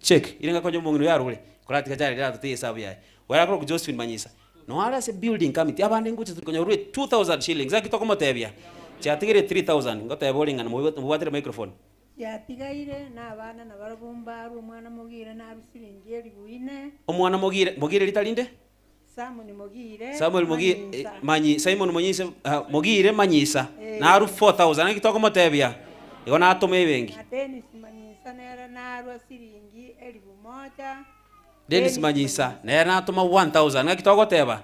Check, ire ng'a konya omong'ina oyo arure, koratiga Jared aratote ehesabu yaye. Oyo akorokwa Josephine Manyisa, noyo are ase building committee, abande ngocha turi konya orure 2000 shillings, naki tokomotebia? Chiatigaire 3000, ngoteba ore ng'a mobwatire microphone. Chiatigaire nabana nabarabwo mbarwe, omwana mogire narwe siringi elifu ine. Omwana mogire, mogire rita rinde? Samoni mogire, Samuel mogire, manyisa. manyi, Simon monyise, ah, mogire manyisa, Eh. narwe 4000, naki tokomotebia? Igo natoma ebenki. Na Dennis manyisa nere narwa siringi elifu moja. Dennis manyisa, nere natoma 1000, naki togoteba?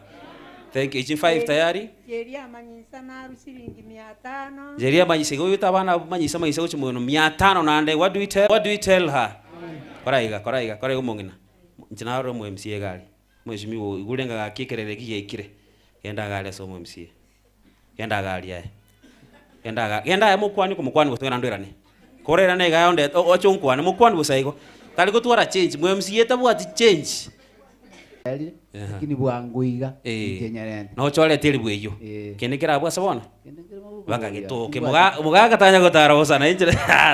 Thank you, echi 5 tayari. Jeria manyisa narwa siringi mia tano. Jeria manyisa, igo oyote abana abwo manyisa manyisa gochia moino mia tano naende, what do we tell, what do we tell her? Kora iga, kora iga, kora iga omong'ina, inche narore omo MCA iga aria. Mweshimiwa oigure ng'a gaki ekerero eki giaikire, genda iga aria ase omo MCA, genda iga aria aye, genda iga genda aye mokwanie okomokwania gose naende oirane. Korairane iga aye onde oche onkwane, mokwanie bosa igo. Tari gotwara change, mo MCA tabwati change. Erire, lakini bwango iga, inche nyerente. Nochorete eribu eyio, Eh. kende kerabwo ase bono? Kende nkere maboko Baka boria, getoke timbwati. moga mogaka tanya gotara bosa na inche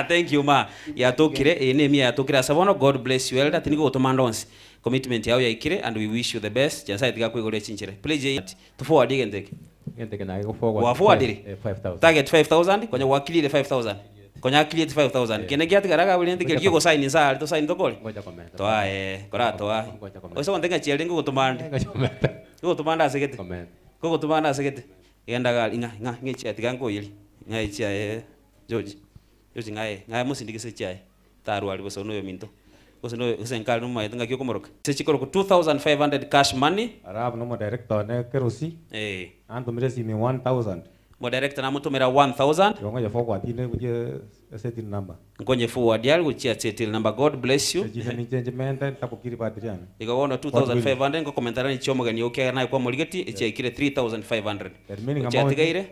thank you ma yatokire eye ne emia yatokire ase bono God bless you elder tindi gogotoma ande onsi Commitment yao yaikire and we wish you the best, Nyasaye tiga akoigorie chinchera. Pledge eye to forward egento eke. Egento eke nage go forward Gwa forwardire? 5000. Target 5000 konya gwa clear 5000. Konya a cleared 5000. Kende kiatigara iga abwo rende keria ogo sign inse aria to sign tokore? Ngocha komenta. Toa eh, koratoa. Ngocha komenta. Ose gontebia ng'a chiaria ngogotoma nde. Ngocha komenta. Ngogotoma nde ase gete. Komenta. Ngogotoma nde ase gete. Genda iga aria ng'a ng'a ng'a echiaye tiga nkoiyerie. Ng'a echiaye George. George ng'a eh, ng'a mosindikise echiaye. Tarwari bosa buna oyominto, gose noyo gose nkare nomomaete ng'aki okomoroka. Ase chikorokwa 2500 cash money. Alafu nomodirector one Kerosi Eh. antomire esimi 1000. Omodirector namotomera 1000. Igo ngonye forward inde gochia ase till number. Nkonye forward are gochia ase till number God bless you. Echinde ninche nchimente ntakokiri battery yane. Igo bono 2500 nkokomentana ne chiomogeni oo kiagera naye kwamorigetie echiaikire 3500. The remaining amount Ochiatigaire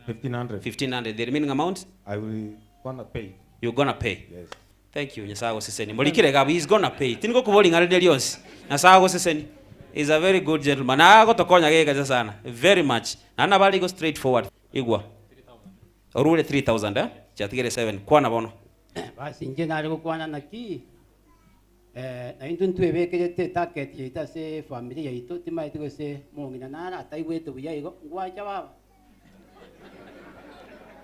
1500. 1500 the remaining amount. I will gonna pay. You gonna pay. Yes. Thank you Nyasaye agosesenie. Morikire iga abwo, he is gonna pay. Tindi gokobori ing'ana rinde rionsi. Nyasaye agosesenie. He is a very good gentleman. Agotokonya gegacha sana. Very much. Naende nabo are igo straight forward. Igwa. Orure 3000 eh? Chiatigere 7. Kwana bono. Basi inche nare gokwana naki, na intwe ntwebekerete etarget yaito ase efamiri yaito, timaeti gose mong'ina nare ataigwete buya igo, ngwacha baba.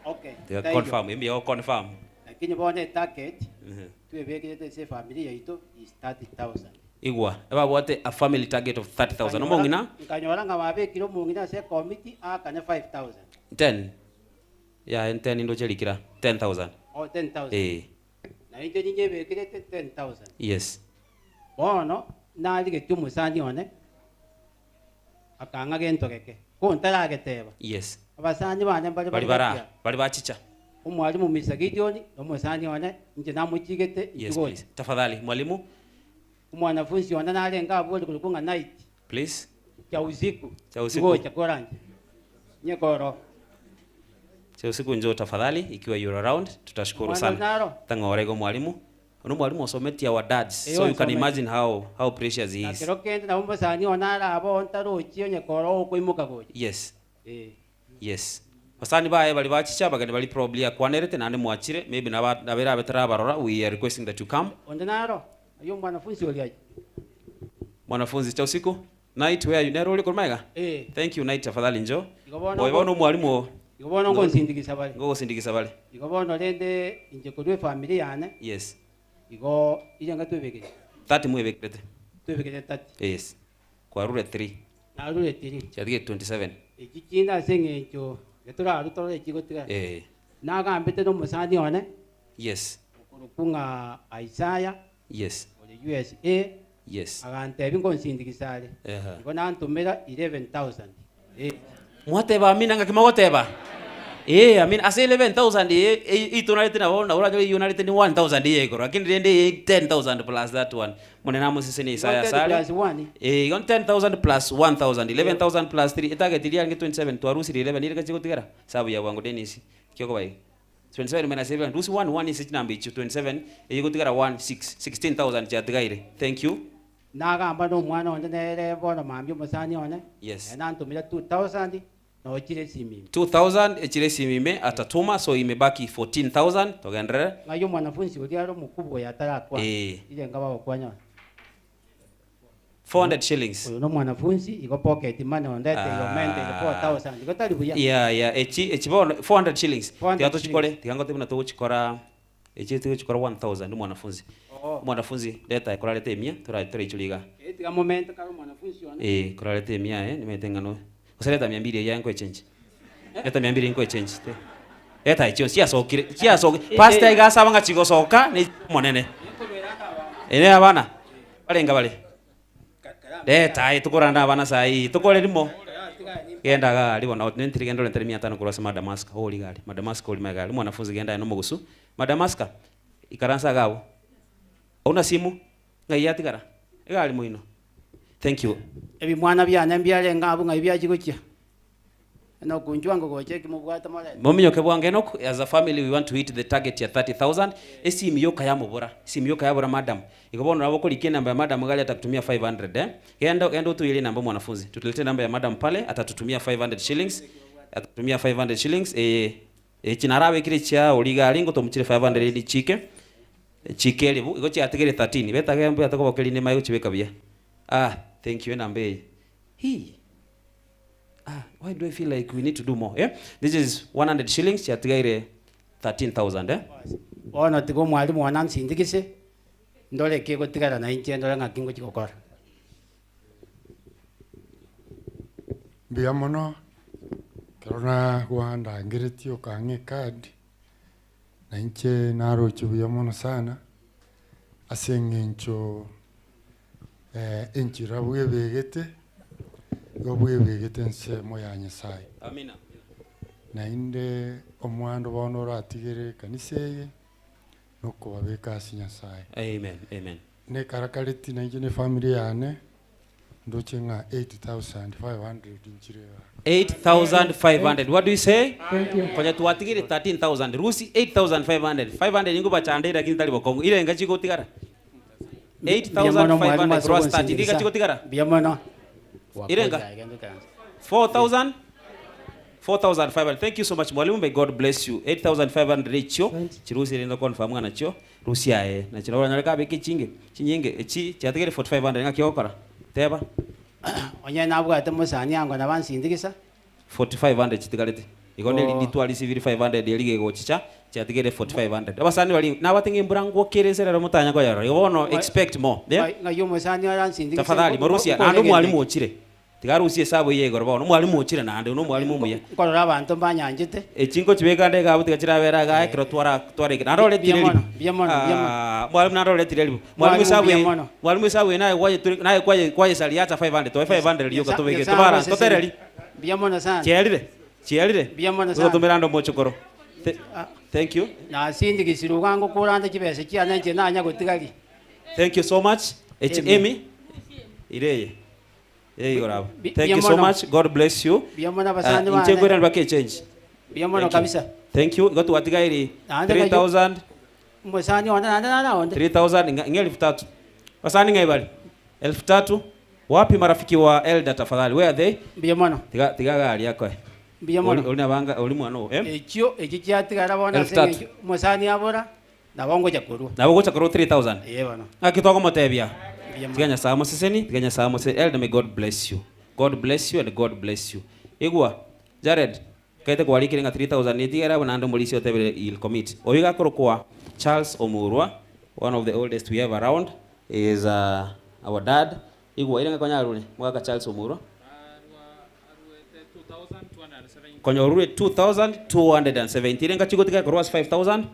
Okay, Tiga taiyo. confirm, imbuya go confirm. Lakini bono etarget twebekerete ase efamiri yaito is 30,000. Igwa, ebabwate a family target of 30,000. Omong'ina? Nkanyora ng'a babekire omong'ina ase ekomiti aakane 5,000. 10. Yaya 10 ndoche rikira 10,000. Oh, 10,000. Eh. Na inche ninyebekerete 10,000. Yes. Bono narigetie omosani one akang'a gento geke, ko ntarageteba. Yes. Abasani bane mbare Bari bare bara, gati aa. bari bachicha. Omwalimu Mr. Gideon na omosani one, inche namochigete Yes, inchuo gocha. please. Tafadhali, mwalimu. Omwanafunsi one narenge abwo ore korokwa ng'a Night. Please. Cha usiku. Cha usiku. Gocha koranche. Nyekoro. Cha usiku njoo tafadhali ikiwa you're around tutashukuru Mwana sana. naro. Tang'ora igo mwalimu. Ono mwalimu osometie our dads Eh, so you can onsometi. imagine how how precious he Na is. kero kende nabo omosani one arabe oo ntarochi onye koro okoimoka gocha. Yes. Eh. Yes. Basani baye baria bachicha abageni baria probably akwanerete naende mwachire maybe naba nabo erabe tarabarora we are requesting that you come. Onde naro, oyio omwanafunsi oria aye. Mwanafunzi cha usiku. Night where are you? Nere ore korwa magega? Eh. Thank you Night tafadhali njoo. Igo bono Oyo bono omwalimu oo. Igo bono ngonsindikisa bare. Ngogosindikisa bare. Igo bono rende inche korwa efamiri yane. Yes. Igo irenga twebekerete. 30 mwebekerete. Twebekerete 30. Yes. Kwarure 3. Narure 3. Chiatigete 27. Echi chinde ase eng'encho getorarue torore chigotigara. Eh. Nagambete na omosani one. Yes. Okorokwa ng'a Isaiah. Yes. Ore USA. Yes. Agantebia ngonsindigisa are. Ehe. Igo nantomera 11,000. Eh. Mwateba amina ng'aki mogoteba? Ee amina. Ase 11,000 eye eye itonarete nabo nabo oranyore eyio onarete ni 1,000 eye igoro lakini rende eye 10,000 plus that one. Monene amosesenie Igo Isaya 10 asare. plus 1. Eh, igo 10,000 plus 1,000, 11,000 plus 3, etarget eria yarenge 27, twarusire 11 ere gachi gotigara? Sabu ya bwango Dennis, ki okoba iga? 27 minus 11, rusia 1, 1 ase chinamba echio 27, eyio egotigara 1, 6, 16,000 chiatigaire. Thank you. Nagamba nomwana onde nere bono mambia omosani one, Yes. nere nantomire 2,000. Nochire esimi ime. 2000 echire esimi ime atatuma so imebaki 14000 togenderere. Ng'ai omwanafunsi oria are omokubwa oyo atarakwana? Ee. Rirenga bagokwana one. 400 shillings. Oyo nomwanafunsi igo pocket money ondete igo omente igo 4000 igo tari buya. Yeah yeah echi echi bono 400 shillings. 400 Tiga tochikore shillings. tiga ngote buna togochikora echi togochikora 1000 omwanafunzi. Oo. Omwanafunzi reta korarete emia tora toraichoria igaa. Ee tiga momente kare omwanafunsi one. Ee korarete emia aye nimanyete ng'a no gose reta mia mbiri eyio aye nkoe change. Reta mia mbiri nkoe change te reta echio chiasokire chiasokire pastor iga asaba ng'a chigosoka ne omonene. Ere abana barenge bare reta aye tokoranda abana saii tokore rimo genda iga aria bono nentire genda orentere mia tano korwa ase madam Oscar oria iga aria madam Oscar oria magega aria omwanafunzi genda aye nomogusu madam Oscar ikaransa iga abwo hauna simu ng'ai yatigara iga aria moino thank you. Ebimwana biane mbiarenge abwo ng'ai biachia gochia? Nokunchwa ngogocha eki mobwate morete. Mominyoke bwango Enock, as a family we want to hit the target ya 30000, esimi yoka yamobora, esimi yoka yabora madam, igo bono nabo okorika enamba ya madam iga aria atakutumia 500 eh, genda genda otoiyerie enamba omwanafunzi, tutuletee enamba ya madam pale atatutumia 500 shillings, atatutumia 500 shillings eh, echi narabekire chia oria iga aria ngotomochire 500 eria chike, chike elifu, igo chiatigeire 13, beta mbuya tokoboka erinde manye gochibeka buya, ah thank you enamba eye, hii. Ah, why do I feel like we need to do more? Eh? This is 100 shillings, chiatigaire 13,000, eh? Bono tiga omwalimu one ansindikise, ndore eki egotigara na inche ndore ng'aki ngochia gokora. Mbuya mono, ekero nagwandangeretie okang'a ecard, na inche naroche buya mono sana, ase eng'encho enchera bwebegete, igo bwebegete ensemo ya Nyasaye. Amina. Naende omwando bono oratigere ekanisa eye, nokobabeka ase Nyasaye. Amen. Amen. Nekarakareti nainche na efamiri yane, ndoche ng'a 8500 nchire igaa. 8500 what do you say konya twatigire 13000 rusi 8500 500 nigo bachandeire lakini tari bokong'u irenga chigotigara Mbuya mono mwalimu 8500 ase cross 13 irenga ogonsindikisa. chigotigara Mbuya mono. Irenga? 4000 4500 thank you so much mwalimu may god bless you 8500 echio chirusi rende confirm ng'a nachio rusia aye nachio nabo oranyore kabeke chinge chinyinge echi chiatigere 4500 ng'aki ogokora teba Onye nabwate mosani ango nabo ansindikisa. 4500 chitigarete igo ne Oh. ritwari sibiri 500 eri gegochicha chiatigaire 4500 abasani baria nabate ng'a embura ngwokere ense rero motanya koyerora igo bono expect more yeah? Ng'ai omosani oransindikise Tafadhali morusia naende omwalimu ochire tiga arusie esabu eye igoro bono omwalimu ochire naende one omwalimu omuya. Nkorora abanto mbanyanchete. Echi nkochibeka nde iga abwo tiga chirabere igaa ekero twara twaraikire naende oretire Mbuya mono, eribu mbuya mono, mbuya mono. Aah mwalimu naende oretire eribu mwalimu Mwalimu, esabu mbuya eye mono. mwalimu esabu eye naye kwaye naye kwaye kwayesaria acha 500 toe 500 rioka Nyasaye tobeke Nyasaye tobara agosesenie. totereri Mbuya mono sana. Chiarire chiarire Mbuya mono sana. Gotomera ande omochokoro Th thank you. Nasindigisirwe iga ngokora nde chibesa chiane inche nanya gotigaria. Thank you so much. Echi Amen. Amy ire eye. Eye igoro abo. Bi- Thank mbuya you so mono. much. God bless you. Mbuya mono Ah, abasani inche bane. nkoirana mpaka echange. Mbuya mono Thank you. kabisa. Thank you. Igo twatigairi Naende ng'ai- 3000 Omosani one naende nare onde. 3000 ng'a ng'a elfu tatu. Basani ng'ai bare? Elfu tatu. Wapi marafiki wa elder tafadhali? Where are they? Mbuya mono. Tiga tiga gari akoe. Mbuya Ori mono. ori nabanga ori mwana oo, eh? Echio echio chiatigara bono Elfu ase tatu. eng'encho omosani abora, nabo ngocha korwa. Nabo ogocha korwa 3000. Ee bono. Ng'aki twagomotebia? Mbuya mono. Tiga Nyasaye amoseseni, tiga Nyasaye amoseseni. Elder may God bless you. God bless you and God bless you. Igwa, Jared, Kaete kwarikire ng'a 3000 netigere abwo naende omorisia otebire he'll commit. Oyo iga akorokwa Charles Omurwa, one of the oldest we have around, he is our dad. Igwa ere ng'a konya arure mogaka Charles Omurwa. Konya orure 2270 ere ng'a chigotigara korwa ase 5000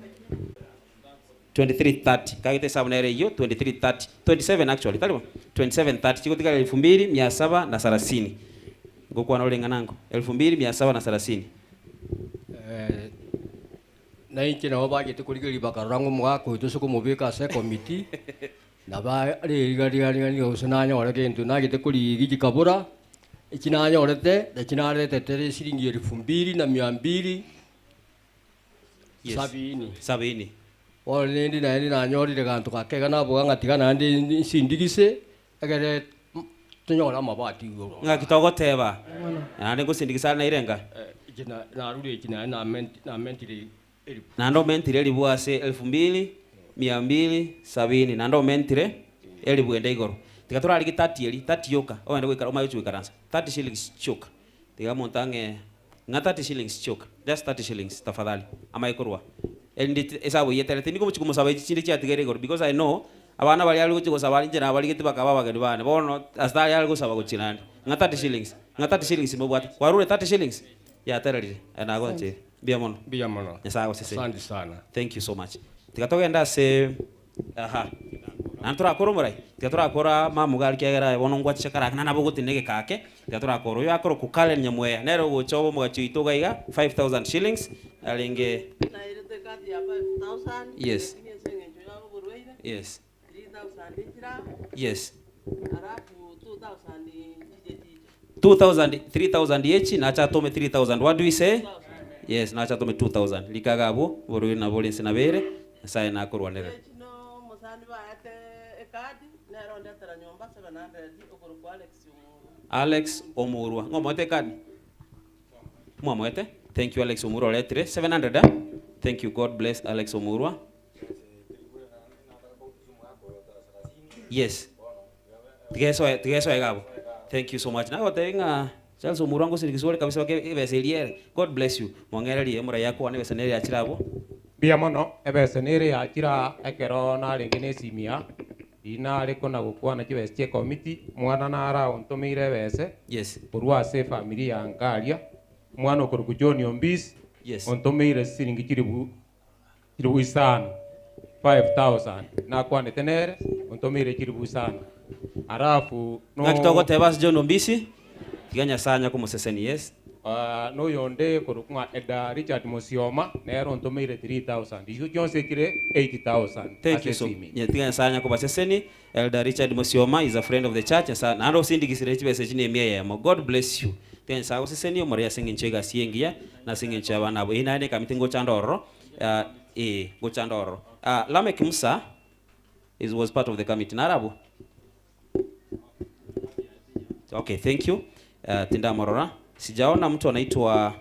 2330 kagete esabu nere eyio 2330 27 actually tari bo 2730 chigotigara elfu mbili mia saba na sarasini ngokwana ore ng'ana nko elfu mbili mia saba na sarasini. Na inche nabo bagete korigereria bakarora ng'a omogaka oito ase komobeka ase ekomiti, nabo areriga-riga-riga gose nanyore gento nagete korigia chikabora, echi nanyorete, nachi naretete esiringi elfu mbili na mia mbili. Yes. Sabini. Sabini. Bono rende naende nanyorire ganto gake iga naboga ng'a tiga naende nsindigise, egere Tonyore amabati igoro. Ng'aki togoteba? Naende ngosindikisa are naire enga? Inche narure echi naende namentire elifu. Naende omentire elifu ase elfu mbili mia mbili sabini, naende omentire elifu ende igoro. Tiga torarigie thirty eria, thirty yoka, ogende goikara omanye gochia goikaransa. Thirty shillings chioka. Tiga omonto ang'e ng'a thirty shillings chioka, just thirty shillings tafadhali, amanye korwa. Erinde esabu eyio etere, tindi gochia komosaba echi chinde chiatigaire igoro because I know abana baria are gochia gosaba inche nabarigete bakaba abageni bane, bono ase aria are gosaba gochia naende. Ng'a thirty shillings, ng'a thirty shillings mobwate. Kwarure thirty shillings? Yatererire, aye nagoancheire. Mbuya mono. Mbuya mono. Nyasaye agosesenie. Asante sana. Thank you so much. Tiga togende ase aha. Naende torakore omorai? Tiga torakora mama iga aria ekiagera aye bono ngwachiche kare ake naende nabo ogotenena egeka ake, tiga torakora. Oyo akorokwa Karen Nyamweya, nere ogocha obe omogachi oito iga iga, 5000 shillings, arenge. Nairete ekadi ya 5000, Yes. lakini ase eng'encho ya oborwaire, Yes. 3000 nchire amo, Yes. alafu 2000 nchiche chiche. 2000, 3000 echi, nache atome 3000, what do we say? Yes, nache atome 2000. Rika iga abwo, oborwaire nabo ore inse nabere, Nyasaye nakorwanerere. Echi no omosani baete ekadi, nere ondetera nyomba 700 okorokwa Alex Omurwa. Alex Omurwa. Ng'o omoete ekadi? Mwamoete? Thank you Alex Omurwa oretire 700 eh? Thank you, God bless Alex Omurwa. Yes. Tigesoe tigesoe iga abwo. Thank you so much. Nagotebia ng'a Charles Omurwa ngosirigisiwa ore kabisa mpaka ebesa eria ere. God bless you. Mwang'ererie omorai akwane ebesa nere yachire abwo. Mbuya mono, ebesa nere yachire aa ekero narenge nesimia, riria nare kona gokwana chibesa chia ekomiti, omwana nare aontomeire ebese Yes. korwa ase efamiri ya nka aria, omwana okorokwa John Ombisi, Yes. ontomeire chisiringi chilifu chilifu isano, 5000, nakwanete nere, ontomeire chilifu isano. Alafu no. Ng'aki togoteba ase John Ombisi, tiga Nyasaye anya komosesenia, yes. Noyonde korokwa ng'a Elder Richard Mosioma, nere ontomeire 3000, igo chionsi echire 8000 Thank ase you so esimi. Tiga Nyasaye anya kobaseseni. Elder Richard Mosioma is a friend of the church, Nyasaye naende osindigisire chibesa echi nemia eyemo. God bless you. Tiga Nyasaye agosesenie omoreri ase eng'encho y'egasi eye engiya na ase eng'encho y'abana abo. Eyio naende ekamiti ngochanda ororo, eh, ngochanda ororo. Lameck Musa is was part of the committee. Naro abwo? Okay, thank you. Tindamorora. Sijaona mtu anaitwa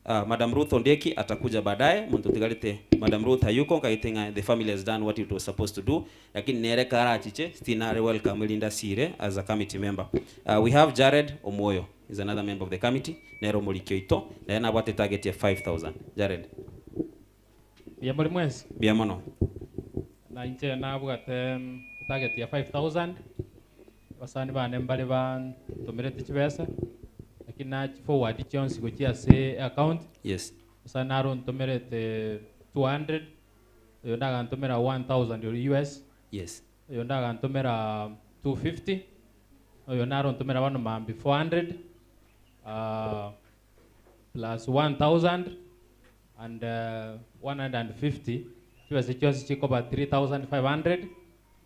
Madam Ruth Ondieki atakuja baadaye. Muntu tigarete Madam Ruth hayuko nkaite ng'a the family has done what it was supposed to do. Lakini nere karachiche still nare welcome Linda Sire as a committee member. We have Jared Omoyo is another member of the committee. Nero omoriki oito. Nere nabwate target ya 5000. Jared. Mbuya more mwensi? Mbuya mono. Na inche nabwate target ya 5000. Abasani bane mbare bantomerete chibesa, lakini nachi forward chionsi gochia ase account. Yes. Mosani naro ontomerete 200, oyo ndagantomera 1000 ori US. Yes. Oyo ndagantomera 250, oyo naro ontomera bono mambia 400, plus 1000 and 150, chibesa chionsi chikoba 3500,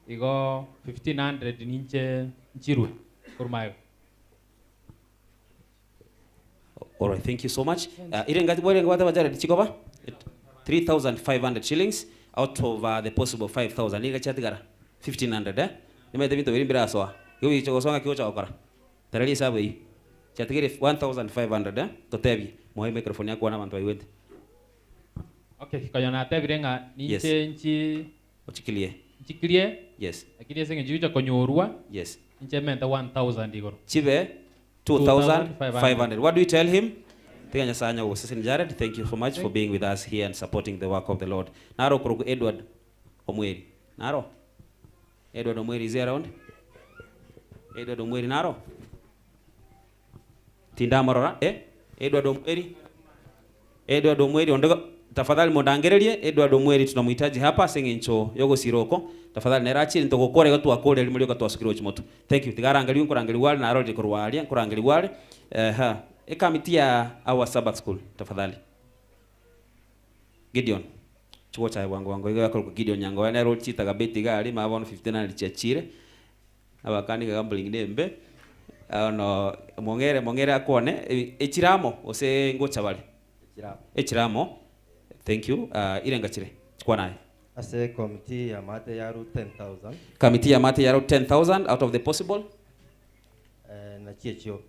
igo 1500 ninche nchirwe korwa magega. All right, thank you so much. Ire ngati bwere ngwate bajare chikoba 3500 shillings out of the possible 5000. Niga chatigara 1500 eh. Nimete bintu biri mbira soa. Yo yicho gosonga kiyo chakora. Tarali hesabu hii. Chatigere 1500 eh. Totebi. Moe microphone yako na bantu baiwete. Okay, konya natebire ng'a Yes. ninche nchi Ochikilie. Nchikirie. Yes. Lakini ase eng'encho yocha konyorwa. Yes. Inche mente 1000 igoro. Chibe 2500. What do you tell him? Tiga Nyasaye anya gogosesenia Jared, thank you so much for being with us here and supporting the work of the Lord. Naro okorokwa Edward Omweri. Naro? Edward Omweri is he around? Edward Omweri naro? Tindamorora, eh? Edward Omweri. Edward Omweri onde tafadhali mondangererie Edward Omweri tunamhitaji hapa ase eng'encho yogosira oko. Tafadhali nere achire ntogokora igo twakore erimo rioka twasukire gochia motwe. Thank you. Tiga arangerigwe nkorangerigwa are narorire korwa aria nkorangerigwa are. Eeh ekamiti ya our Sabbath school tafadhali. Gideon. Chigocha bwango bwango iga akorokwa Gideon Nyangoya nere ochitaga beti iga aria mama bono 1500 chiachire. Abakani iga gambling nembe. Bono mong'ere mong'ere akwane echire amo gose ngocha bare? Echire amo. Thank you. Irenga chire. Chikwana aye. Ase committee ya mate yaru 10,000. Committee ya mate yaru 10,000 out of the possible. Nachio echio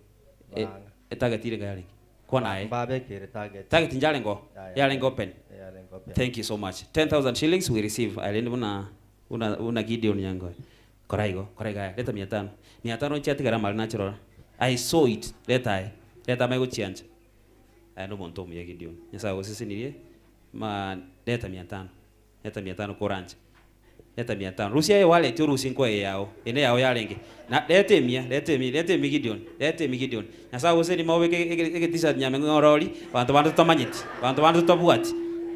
E- banga. Etarget ire yarenge? Kwana aye. Mbabekere target. Target njarenge oo? Yaya. Yarenge open? Yarenge open. Thank you so much. 10,000 shillings we receive. Aye rende buna buna buna Gideon Nyangoe. Kora igo, kora iga aye. Leta mia tano. Mia tano nchiatigara amare nachirora. I saw it. Leta aye. Leta amaye gochiancha. Aye nomonto omuya Gideon. Nyasaye agosesenirie ma leta mia tano. Leta mia tano koranche. Leta mia tano. Rusia eye wallet orusie nkoe eye yao. Eye neyao yarenge. Na leta emia, leta emia, leta emia Gideon. Leta emia Gideon. Nyasaye agosesenie ma obeke ege ege t-shirt nyameng'u ng'orori, abanto bande totamanyeti, abanto bande totabwati.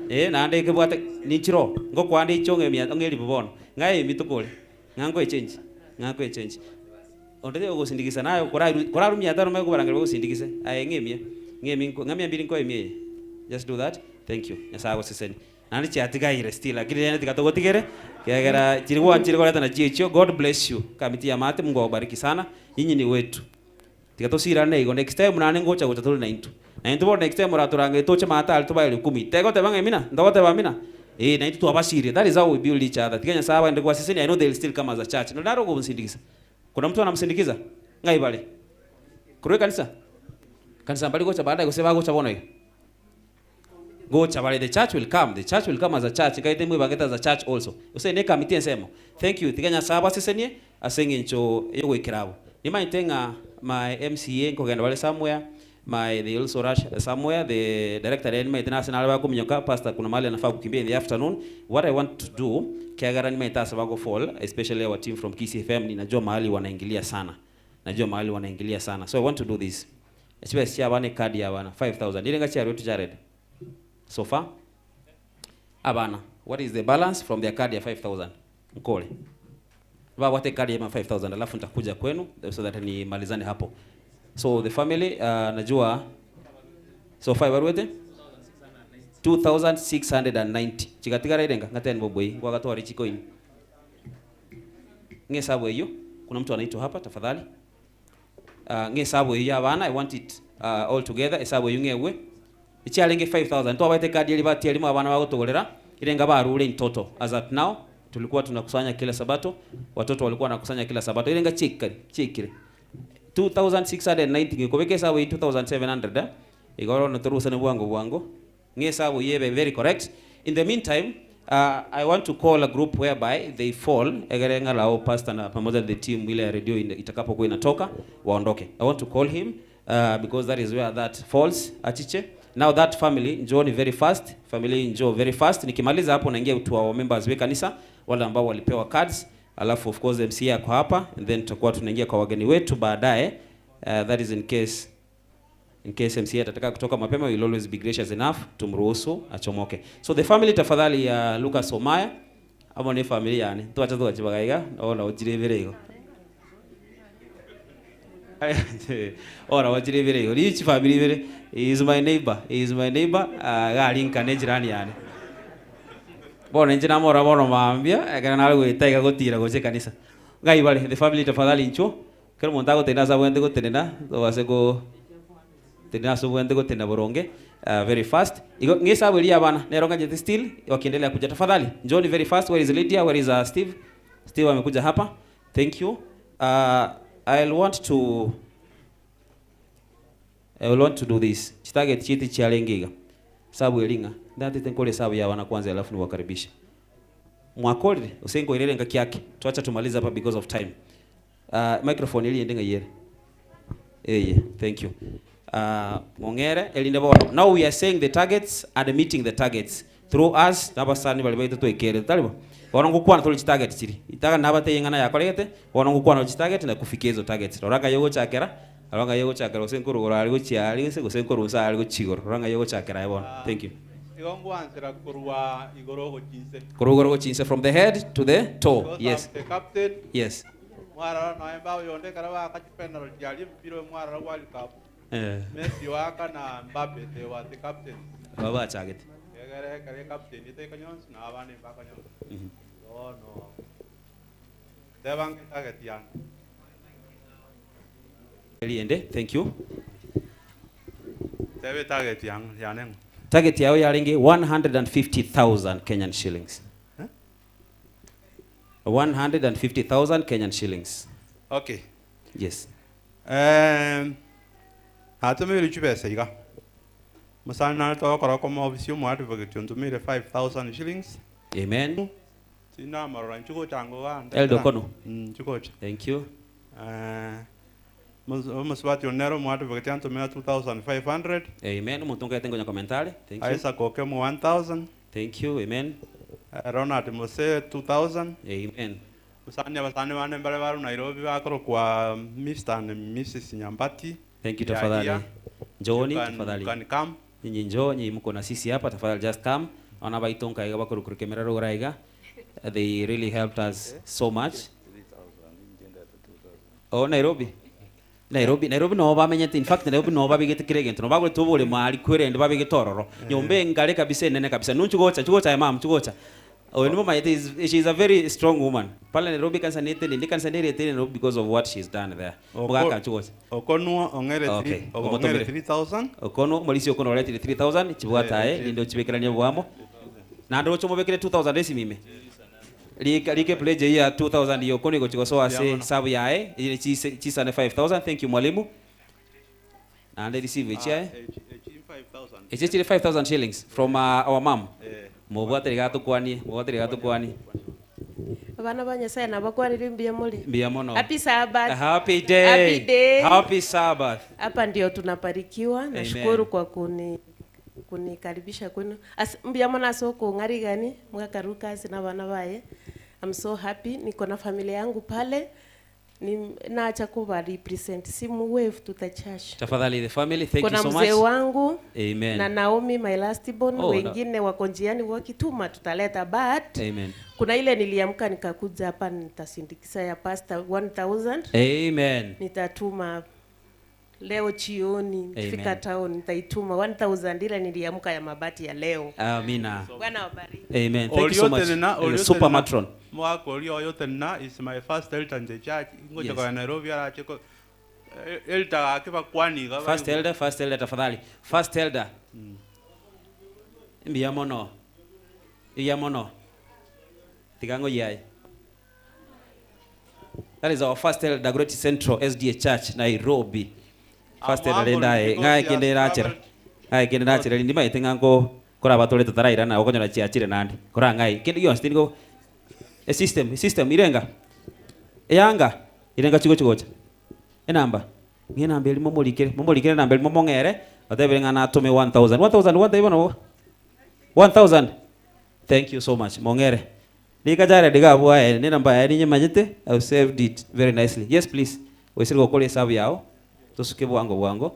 Eh, naende ekebwate ninchire oo, ngokoa nde inche ong'e mia ong'e elifu bono. Ng'a emia tokore, ng'a nkoe echange, ng'a nkoe echange. Onde taiyo ogosindikisa naye koraru korarue mia tano omanye kobarangeria bagosindikise, aye ng'a emia, ng'a emia nko ng'a mia mbiri nkoe emia eye. Just do that, thank you. Nyasaye agosesenie. Naende chiatigaire still lakini rende tiga togotigere kiagera chiri gwanchire koreta nachio echio God bless you kamiti ya maate Mungu awabariki sana nyinyi ni wetu tiga tosirane igo next time naende ngocha gocha tore naintwe naintwe bono next time moratorangerie toche maate aria tobae rikumi tegoteba ng'a amina ntogoteba amina eh naintwe twabasirie that is how we build each other tiga Nyasaye abande kobasesenia I know they will still come as a church nonye nare ogonsindigisa kuna mtu anamsindikiza ng'ai bare korwa ekanisa kanisa mbari gocha baadaye gose bagocha bono iga. Gocha bare the church will come, the church will come as a church, nkaete mwebangete as a church also. Gose ne ekamiti ensemo. Thank you, tiga Nyasaye abasesenie ase eng'encho yogoikera abwo. Nimanyete ng'a my MCA nkogenda bare somewhere, my they also rush somewhere, the director ere nimanyete nase nare bakominyoka, pastor kuna mahali anafaa kukimbia in the afternoon. What I want to do, kiagera nimanyete ase bago fall, especially our team from Kisii FM, ninajua mahali wanaingilia sana. Najua mahali wanaingilia sana. So I want to do this. Chibesa chia abana ecard ya abana 5000 nirenga chiarwetwe Jared so far abana what is the balance from their card ya 5000 nkore babwate ecard ya 5000 alafu nitakuja kwenu so that nimalizane hapo so the family uh, najua so far barwete 2690 chigatigara irenga ng'ateni boboi ngwagatwara chikoini ng'esabu eyio kuna mtu anaitwa hapa tafadhali Ah, ng'esabu eyio y'abana, I want it ah, all together, esabu eyio ng'egwe. Echiarenge 5000, twabaete ecard eria batia rimo abana bagotogorera, erenga barure in total. As at now, tulikuwa tunakusanya kila sabato, watoto walikuwa wanakusanya kila sabato, erenga chiaikari, chiaikire. 2690 ng'ekobeka esabu eyio 2700 eh, igo bono torusane bwango bwango. Ng'esabu eyio ebe very correct. In the meantime, uh, I want to call a group whereby they fall egere ng'a lao pastor na pamoja na the team ile ya radio itakapokuwa inatoka waondoke. I want to call him uh, because that is where that falls achiche. Now that family njooni very fast, family njoo very fast. Nikimaliza hapo naingia to our members we kanisa wale ambao walipewa cards, alafu of course MCA ako hapa and then tutakuwa tunaingia kwa wageni wetu baadaye. Uh, that is in case In case MCA atataka kutoka mapema, we'll always be gracious enough tumruhusu achomoke. So the family tafadhali ya Lucas Omaya amo ni family yani twacha twachibagaiga ona ochirebere igo ora ochirebere igo richi family ibere he is my neighbor he is my neighbor uh, gari nkane jirani yani bono inche namora bono mambia ekero nare goeta iga gotira gocha ekanisa ngai bare the family tafadhali inchuo Ekero omonto agotenena ase abwenerete gotenena, tobase go tenena ase obwenerete gotenena boronge ah, very fast. Igo ng'esabu eria y'abana nero ngachete still wakiendelea kuja. Tafadhali njooni very fast. Where is Lydia? Where is uh, Steve? Steve amekuja hapa. Thank you. Uh, I'll want to I will want to do this. Chitarget chieti chiarenge iga. Sabu eri ng'a ndatete nkore esabu y'abana kwanza alafu niwakaribishe. Mwakorire gose nkoirere engaki ake? Twacha tumalize hapa because of time. Uh, microphone eri ende ng'ai ere? Eye, thank you. Uh, mong'ere erinde bono. Now we are saying the targets and meeting the targets through us nabasani baria baito twaikerete tari bo? Bono ngokwana tore chitarget chiri. Itaga nabatebie ing'ana yakoregete, bono ngokwana ore chitarget na kufikia ezo targets. Rora ng'ai ogochakera, rora ng'ai ogochakera gose nkorwa igoro aria gochia aria gose gose nkorwa inse aria gochia igoro. Rora ng'ai ogochakera aye bono. Thank you. Igo ngwansera korwa igoro gochia inse. Korwa igoro gochia inse, from the head to the toe. Because Yes. I'm the captain. Yes. Mwarora noe mbao yonde ekero baaka chipenalty aria emepira oyo mwarora World Cup. Eh. Messi oaka na Mbappe they were the captains. Aba bachagete. Egere ekero ecaptain etaika nyonsi na abande mbaka nyonsi. Bono teba ng'e target yane. Eriende, thank you. Teba etarget yang- yane ng'o. Target yao yarenge 150,000 Kenyan shillings. Eh? 150,000 Kenyan shillings. Okay. Yes. Eh, natomeire chibesa iga. Mosani nare togokora koma ofisi omo advocate ontomeire 5000 shillings. Amen. Tinamarora nchigocha ngoga Elder Okono. Nchigocha. Thank you. Eh, omosubati one nere omo advocate antomera 2500. Amen. Omonto nkaete ngonya commentary. Thank you. Isaac Okemo 1000. Thank you. Amen. Ronald Mose 2000. Amen. Mosani abasani bande mbare baru Nairobi bakorokwa Mr and Mrs Nyambati. Thank you They are tafadhali. here. Njooni You can- tafadhali. you can come. Nyinyi njoo, nyinyi mko na sisi hapa tafadhali just come. Ona baitonka iga bakorukuru rora iga. They really helped us so much. Oh, Nairobi. Nairobi, Nairobi no bamenyete in fact Nairobi no babigete kire gento no bagwe tobole mali kwerende babigete ororo. Nyombe ngale kabisa nene kabisa. Nunchu gocha, chugocha ya mam, chugocha. Oh, ni mama is she is a very strong woman. Pale Nairobi kanisa nete ni kanisa nere tene Nairobi because of what she's done there. Mugaka chugocha. Okonuo ong'ere Okay. ong'ere 3000. Okono molisi okono oretire 3000 chibwata Eh, eh nindo chibekerania bwamo. Na ndo chomobekere 2000 esimime. Like like pledge ya 2000 yokono iko chigosoa se sabu yae ile chisane 5000 thank you mwalimu. Na ande receive echi eh. Echi chiri 5000 shillings from our mom. Eh. Mobwate rigatukwani, mobwate rigatukwani. Abana ba Nyasaye nabakwarire mbuya muri. Mbuya mono. Happy Sabbath. Happy day. Happy day. Happy Sabbath. Hapa ndio tunaparikiwa. Nashukuru kwa kunikaribisha kwenu. Mbuya mono ase okong'arigani mwakaruka ase na abana baye. I'm so happy niko na familia yangu pale. Ni naacha kuba represent simu wave to the church. Tafadhali the family thank Kuna you so much. mzee wangu Amen. na Naomi my last born, Oh, wengine wako njiani wakituma tutaleta but Amen. kuna ile niliamka nikakuja hapa nitasindikisa ya pastor 1000. Amen. Nitatuma leo chioni nikifika Amen. town nitaituma 1000 ile niliamka ya mabati ya leo. Amina. Bwana wabariki. Amen. Thank you so much. Oliotenena, The super matron. Mwaka olio oyotenena is my first elder in the church. Ngoja Yes. kwa Nairobi aracheko elder gake bakwaniga. First elder, first elder tafadhali. First elder. Mbiya mono. Iya mono. Tigango yai. That is our first elder, Great Central SDA Church, Nairobi. First elder humbled lenda because ngai he kende has rachera. Ngai kende rachera ndima ite ngango kora batore tutaraira na okonyora chiachire nandi. Kora ngai kende gionsi tingo a system, system irenga. Eyanga irenga chigo chigocha. Enamba. Ngi namba elimo molikere, momolikere namba elimo mongere, atebere ngana atume 1000. 1000 what ibona 1000. Thank you so much. Mongere. Lika jare diga bwa ni namba ya ninye majete. I've saved it very nicely. Yes please. Wesiri gokora hesabu yao. Tusuke bwango bwango.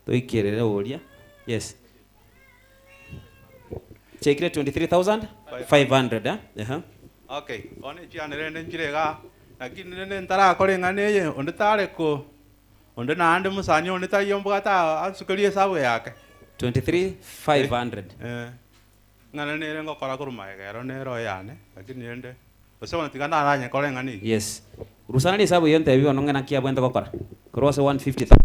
Tuikerere uria. Yes. Chekire 23,500 eh? Uh-huh. Okay, one chianere nchirega lakini nene ntarakora eng'ana eye onde tareko onde naende musanyi onde taiyo mbwate asukerie esabu yake 23,500. Eh, ng'ana nere ngokora korwa maegero nero yane lakini ende gose bono tiga naranyekora eng'ana eywo. Yes. Rusana hesabu iyo ntebi ono ng'ana kia bwente gokora. Korwa ase 150,000.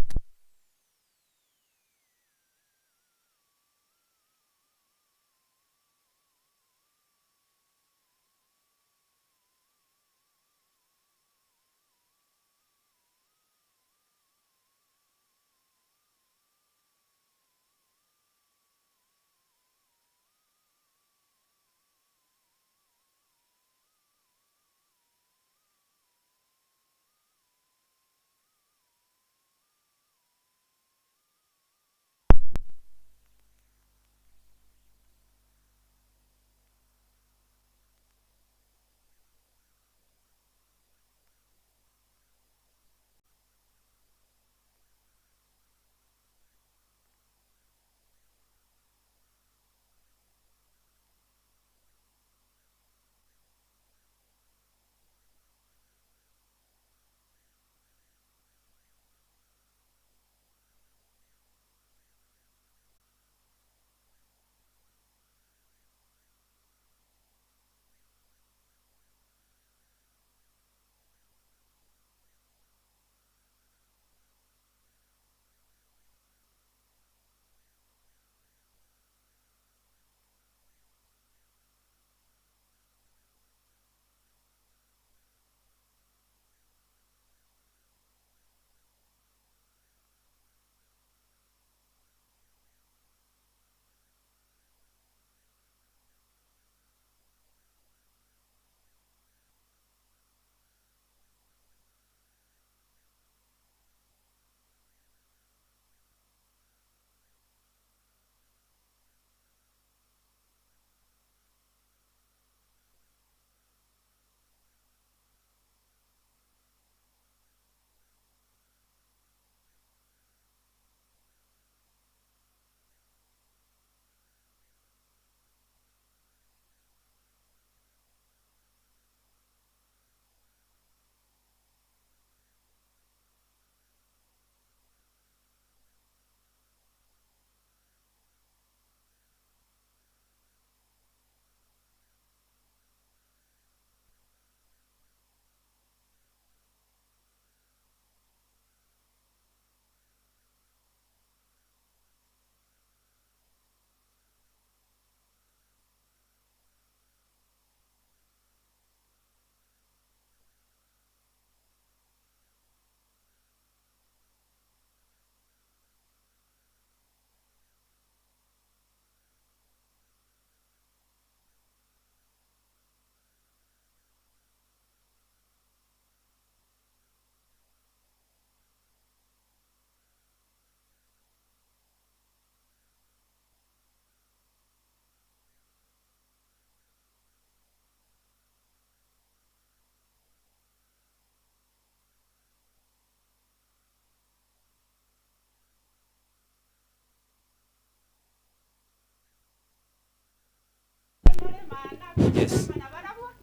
Yes.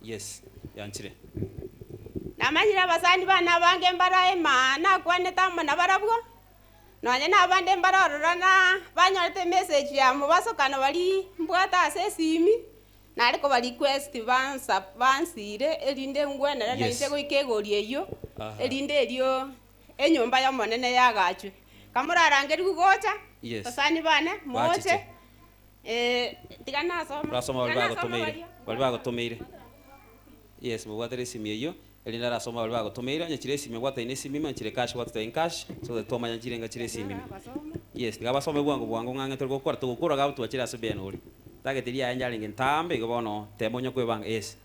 Yes. Yanchire. Namanyire abasani bane abange mbare ema nakwanete amo nabarabwo, nonye nabande mbare ororo na banyorete emessage ya mobasokano baria mbwate ase esimi, nare koba request bansa bansire erinde ngwenere Yes. nainche goika egori eyio, Aha. erinde erio enyomba y'Omonene yagachwe. Kamorarangerigwe gocha, Yes. basani bane, moche, Bachiche. eh, tiga nasoma, Orasoma tiga baria nasoma bagotomeire. baria. Baria bagotomeire. Yes, mobwatere esimi eyio, erinde arasome baria bagotomeire, onye chire esimi obwataine esimi ime, onye chire cash bwatataine cash, so that twamanya nchire enga chire esimi ime. Yes, tiga basome bwango bwango ng'a ang'e tori gokora, togokora iga abwo twachire ase bene oria. Target eria yaye yarenge ntambe igo bono tema onye kwebanga, yes.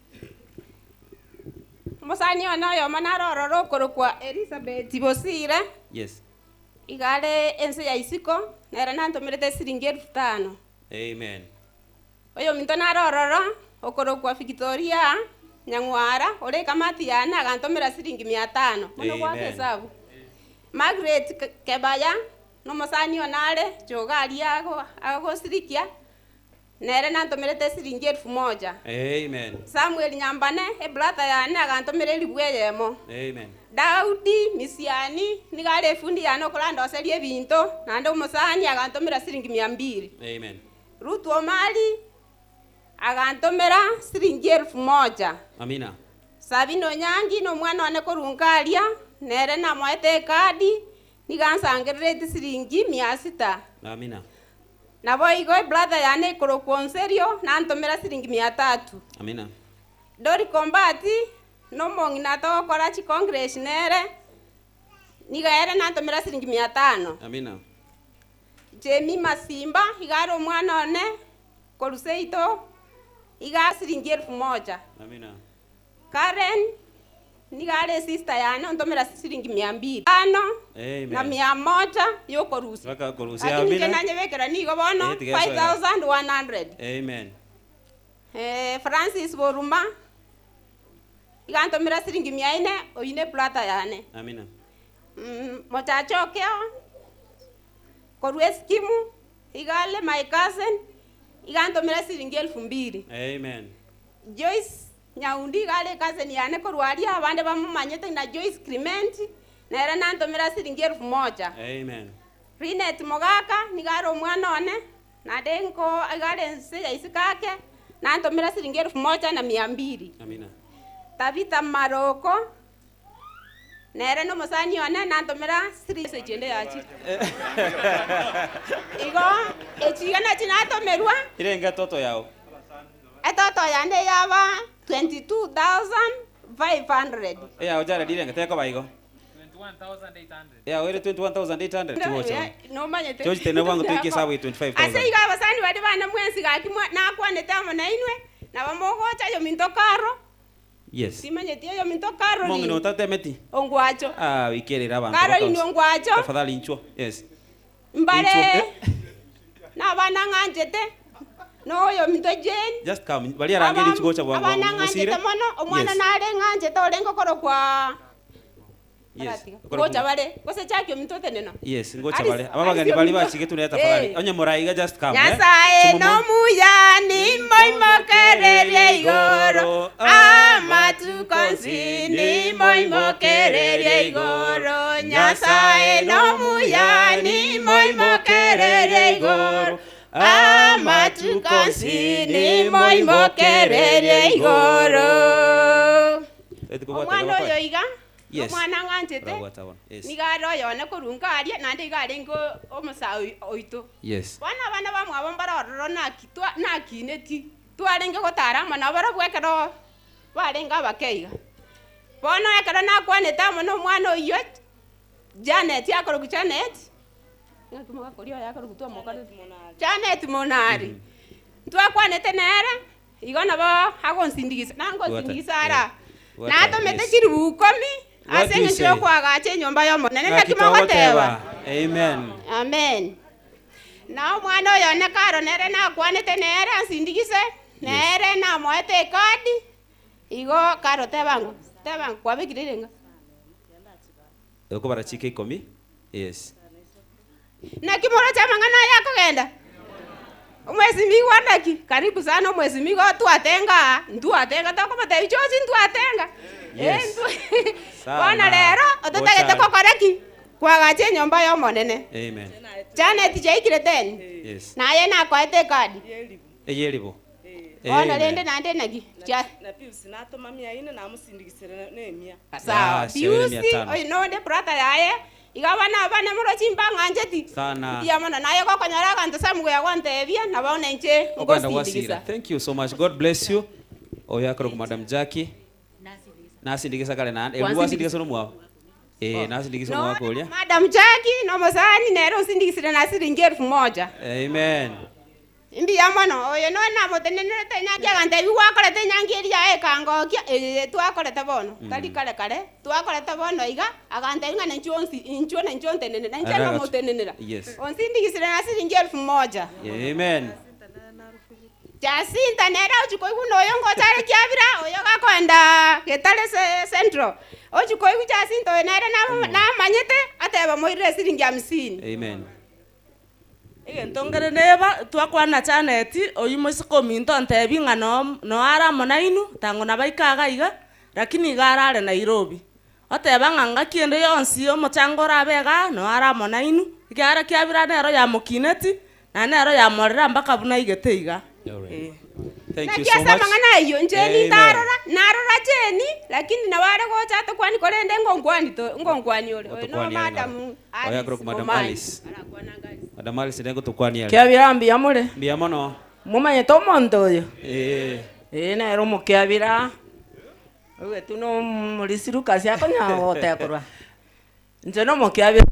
Omosani one oyomo nare ororo okorokwa Elisabeti Bosire, Yes. iga are ense ya isiko, nere nantomerete esiringi elfu tano. Amen. Oyominto nare ororo, okorokwa Fikitoria Nyang'wara, ore ekamati yane, agantomera siringi mia tano. Bono goaka Amen. esabu. Margaret Kebaya, nomosani one are, choga aria ago- agosirikia, nere nantomerete esiringi elfu moja. Amen. Samuel Nyambane, ebrother yane, agantomera elifu eyemo. Amen. Daudi Misiani, nigo are efundi yane okorandoseria ebinto, naende omosani agantomera siringi mia mbili. Amen. Rutu Omari agantomera siringi elfu moja. Amina. Sabina Onyangi nomwana one korwa nkaria, nere namoete ekadi, nigo ansangereretie siringi mia sita. Amina. Naboigo ebrother yane ekorokwa Onserio nantomera siringi mia tatu. Amina. Dori Kombati nomong'ina togokora chicongress nere, nigo ere nantomera siringi mia tano. Amina. Jemima Simba iga are omwana one korwa seito iga siringi elfu moja. Amina. Karen niga are esister yane ontomera siringi mia mbili tano Amen. na mia moja yokorusia. Baka korusia Lakini inche amina. nanyebekera nigo bono Eh, tiga esoe. 5100. Amen. Eh, Francis Boruma iga antomera siringi mia ine oyio ne brother yane. Amina. Mm, mochache okeo korwa eskimu iga are my cousin iga antomera siringi elfu mbili. Amen. Joyce Nyaundi iga are ecousin yane korwa aria abande bamomanyete na Joyce Clement nere nantomera siringi elfu moja. Amen. Linet Mogaka niga are omwana one naende nko iga are ense ya isiko ake nantomera siringi elfu moja na mia mbili. Amina. Tabitha Maroko nere nomosani one nantomera siringi echende yachire. Igo echiga nachi natomerwa Irenge etoto yao. etoto yane yaba 22,500. Eyao Jared irenge tekoba igo. Eyao ere 21,800 tigocha. Nomanyete. George tene bwango toike esabu ye 25,000. Ase igo abasani baria bane mwensi gaki nakwanete amo nainwe, nabo mogocha oyominto Karo. Yes. Timanyeti oyominto Caroline. Omong'ina otatemeti. Ongwacho. Ah, ikerera abanto. Caroline bakausa. Ongwacho. Tafadhali inchwo. Yes. Mbare Inchwo. na abana ng'anchete na oyominto Jane. Just come. Baria arangeri inchwo gocha bwango. Abana Mosire. ng'anchete mono omwana Yes. nare ng'anchete orenge okorokwa Yes. Ngocha bare gose chaki ominto otenena. Yes, ngocha Alice- bare. Aba bageni Alice bari ominto. bachigetwe nere tafadhali. Eh. Onye moraiga just come. eh. Nyasaye Chimomo. nomuya nimoimokererie igoro amatuko nsi nimoimokererie igoro Nyasaye nomuya nimoimokererie igoro amatuko nsi nimoimokererie igoro Omwana oyo iga Yes. omwana ng'anchete Orabwata bono. Yes. niga are oyone korwa nkaria naende iga arenge omosaa oito Yes. bono abana bamwabo mbare ororo naki twa nakineti twarenge gotara amo nabo barabwo ekero barenge abake iga bono ekero nakwanete amo na omwana oyio Janet akorokwa Janet ng'aki mogakoria oyo akorokwa twamokorete Janet Monari ntwakwanete nere igo nabo agonsindigisa nangosindigisa ara natomete chiribu ikomi What ase do you eng'encho say? yokoagacha enyomba y'Omonene Ng'aki naki mogoteba togoteba. Amen. Amen. Na omwana oyo one karo nere nakwanete nere ansindigise nere namoete ekadi igo karo teba ng'o teba ng'o kwabekire irenga Okobara chike ikomi. Yes. Naki moroche amang'ana aya akogenda? Omwesimigwa naki? Karibu sana omwesimigwa twatenga aa, ntwatenga tokomotebia chochi ntwatenga. Eh, Yes. Bono Sana. rero, ototagete Gocha. gokora ki? Kwagacha enyomba ya omonene. Amen. Janet chiaikire 10. Yes. Naye nakoete ekadi. Eyeribo. Bono rende naende naki? Chia Na Pius natoma mia ine namusindigisire na emia. sawa. Ah, siawere mia Piusi tano. oyo nonde brother yaye iga abana abane moro chimbang'ancheti. Sana. Mbuya mono naye gokonyora aganto samugo yagontebia nabo nenche Ogenda ngosindikisa. gwasira. Thank you so much. God bless you. Oyo akoro Madam Jackie. Nasindikisa kare na. Gwasindikisa. Gwasindikisa no mwao. Eh, nasindikisa No, mwako ulia. Madam Jackie nomosani nere osindikisire na siringi elfu moja. Amen. Mbuya mono oyo no namotenenerete enyangi agantebi gwakorete enyangi eria yaye ekangokia eye twakorete bono tari kare kare twakorete bono iga agantebi ng'a ninchu onsi inchuo ninchuo ntenenera inche Aragacho. nomotenenera Yes. onsindikisire na siringi elfu moja. Amen. Jacinta nere ochikoigwa noyo ngochare kiabira oyo gakoenda Getare Central ochikoigwa Jacinta oyo nere namanyete ateba moirire siringi hamsini. Amen. Egento ngere neba twakwana Janet oyu moisiko ominto ntebi ng'a no no ara amo nainu tango nabaika iga iga lakini iga arare Nairobi. Oteba ng'a ngaki ende yonsi omochango orabe iga no ara amo nainu ekiagera kiabira nero yamokineti na nero yamorera mpaka buna aigete iga. Eh. Thank you Naki so ase much. amang'ana aywo inche Amen. nintarora narora cheni lakini nabo are gocha atokwani korende ngonkwani to ngonkwani ore oyo no Otokwani ari madam ng'ora. Oyo Alice akoro Madam Omani. Alice. Madam Alice nengo tokwani ari. Kiabira mbuya more. Mbuya mono. Mumanyete omonto oyo. Eh. Ii nere omokiabira. Ogetu no omorisi Lucas akonya gotekorwa. Inche na omokiabira.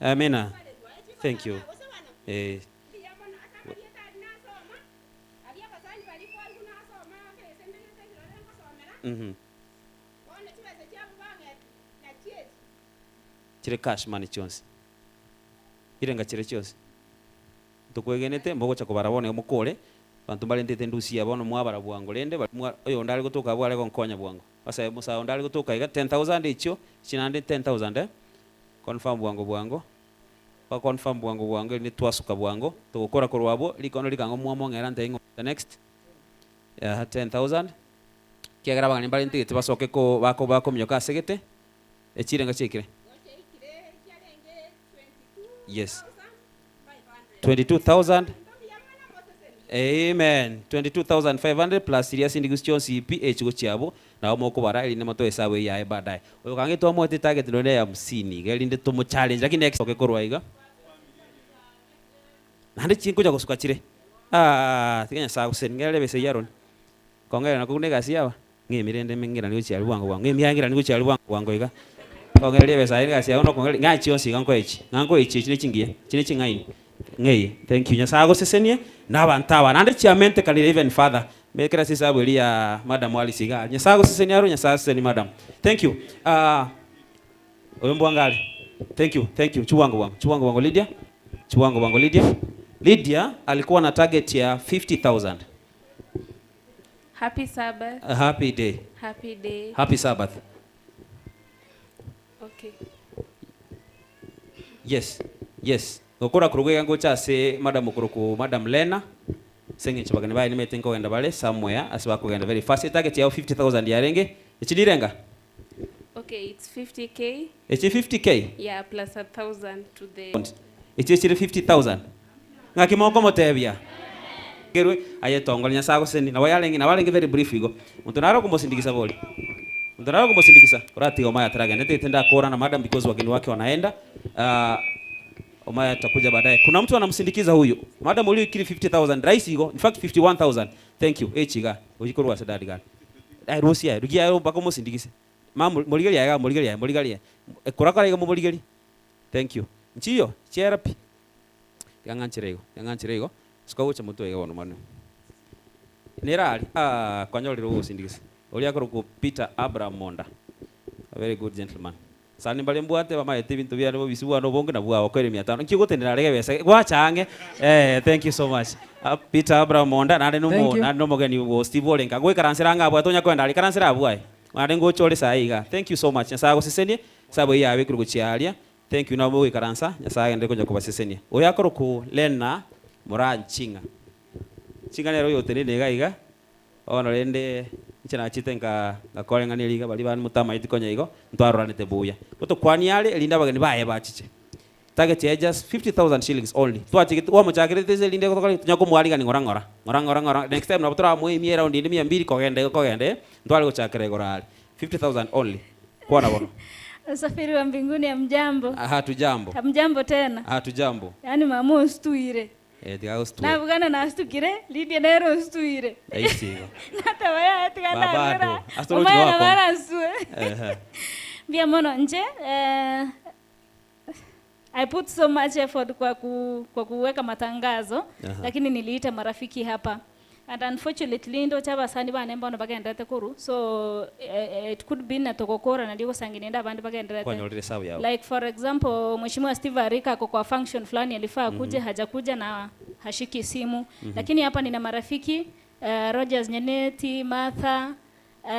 Amina. Thank you. Eh. Chire cash money chionsi. Irenga chire chionsi. Tokwegenete mogocha kobara bono mokore banto mbarentete endusia bono mwabara bwango rende oyonde are gotoka abwo are gonkonya bwango. Ase musae onde are gotoka iga 10,000 echio chinande 10,000 eh. Confirm bwango bwango. Ba confirm bwango bwango erinde twasuka bwango togokora korwa abwo rikono rikango mwamong'era ntebi ng'o the next. Aha 10,000 kiagera abang'ani mbarentete basoke ko bako bakominyoka ase gete echirenga chiaikire. Yes. 22,000 Amen. 22,500 plus iria sindigus chionsi pi echigo chiabo nabo mokobara erinde motoe esabu eye yaye baadaye. Oyo kange twamoete target nonye ya hamsini iga erinde tomo challenge lakini next oke korwa iga. Naende chinkocha gosuka chire. Aah tiga Nyasaye agosesenie ng'erere ebesa eyio Aaron. Kong'erera nakwo buna egasi yaba, ng'emi rende ng'irane gochia aria bwango bwango, ng'emi aye ng'irane gochia aria bwango bwango iga. Kong'ereria ebesa aye egasi yago nokong'ereria, ng'a chionsi iga nkoe echi, ng'a nkoe echi echi ne chingiya, echi ne ching'aini, ng'eye. Thank you, Nyasaye agosesenie na abanto aba, naende chiamentekanire even further, mbekera ase esabu eria ya madam Alice iga aria. Nyasaye agosesenie arwe, Nyasaye asesenie madam. Thank you. Oyo mbwango are. Thank you, thank you. Chibwango bwango, chibwango bwango Lydia. Chibwango bwango Lydia. Lydia alikuwa na target ya 50,000. Happy Sabbath. A happy day. Happy day. Happy Sabbath. Okay. Yes, yes. Gokora korwa iga ngocha ase madam okorokwa madam Lena ase eng'encho bageni baye nimanyete nkogenda bare somewhere ase bakogenda very fast. Etarget yao 50,000 yarenge, echi nirenga? Okay, it's 50k. Echi 50k? Yeah, plus a thousand to the Echi echire 50,000. Ng'aki mokomotebia? Kerwe aye tongore Nyasaye agosesenie. Nabo yarenge nabo arenge very brief igo. Monto nare okomosindikisa bori? Monto nare okomosindikisa? Oratiga omaye ataragenda. Ntagete ndakora na madam because wageni wake wanaenda. Ah, omaye atakuja baadaye. Kuna mtu anamsindikiza huyu? Madam oria oikire 50,000 rahisi igo. In fact 51,000. Thank you. Echi iga. Oyio korwa ase daddy gani. Aye rusia aye, rigia aye mpaka omosindikise. Mama morigerie aye iga morigerie aye morigerie aye. Kora kora iga momorigerie. Thank you. Nchiyo, chiera pi. Tiga ng'anchere igo, tiga ng'anchere igo, suka gocha motwe iga bono manu. Nere aria, aah kwanyorire ogosindikisa. Oria akorokwa Peter Abraham Monda, a very good gentleman. Sani mbare mbwate bamaete ebinto biane bobisi bwane obonge nabwo abakoire mia tano. Nki ogotenena are gebesa gwacha ang'e eh thank you so much. Peter Abraham Monda naende Thank nomo you. naende nomogeni o Steve orenge agoikaransera ang'e abwo tonya koenda aria ikaransera abwo aye. Naende ngocha ore saii igaa. Thank you so much Nyasaye agosesenie, esabu eyio yabekirwe gochia aria. Thank you nabo mogoikaransa Nyasaye agenderere konya kobasesenia. Oyo akorokwa Lena Moranchinga. Chinga nere oyo oteneine iga iga Bono rende inche nachete nka ngakoreng'ania riga baria bande motamaeti konya igo, ntwaroranete buya. Gotokwania are erinde abageni baye bachiche. Target yaye just 50,000 shillings only. Twachegete twamochakerete ase erinde tokore ki? Tonya komoarigania ng'ora ng'ora, ng'ora ng'ora ng'ora, next time nabo toramoemie eround ende mia mbili kogenda igo kogenda eh, ntware gochakera igoro aria. 50,000 only. Kwana bono. Usafiri wa mbinguni hamjambo. Hatujambo. Hamjambo tena. Hatujambo. Yaani mama ostuire. Eh, tiga agositue. Nabugana nastukire, Lydia nere ostuire. Raisi igo. Nateba yaya tiga Ba bado. ndabera. Ase torochi Omwana goakong'a. baransue. Ehe. Mbuya mono inche eh, I put so much effort kwa, ku, kwa kuweka matangazo Aha. lakini niliita marafiki hapa and unfortunately ndoche abasani bane mbono bagenderete korwa so eh, it could be na togokora nario gosang'ina ende abande bagenderete Kwanyorire esabu yabo. like for example mheshimiwa Steve Arika ako kwa function fulani alifaa akuje hajakuja na hashiki simu lakini hapa nina marafiki uh, Rogers Nyeneti Martha uh,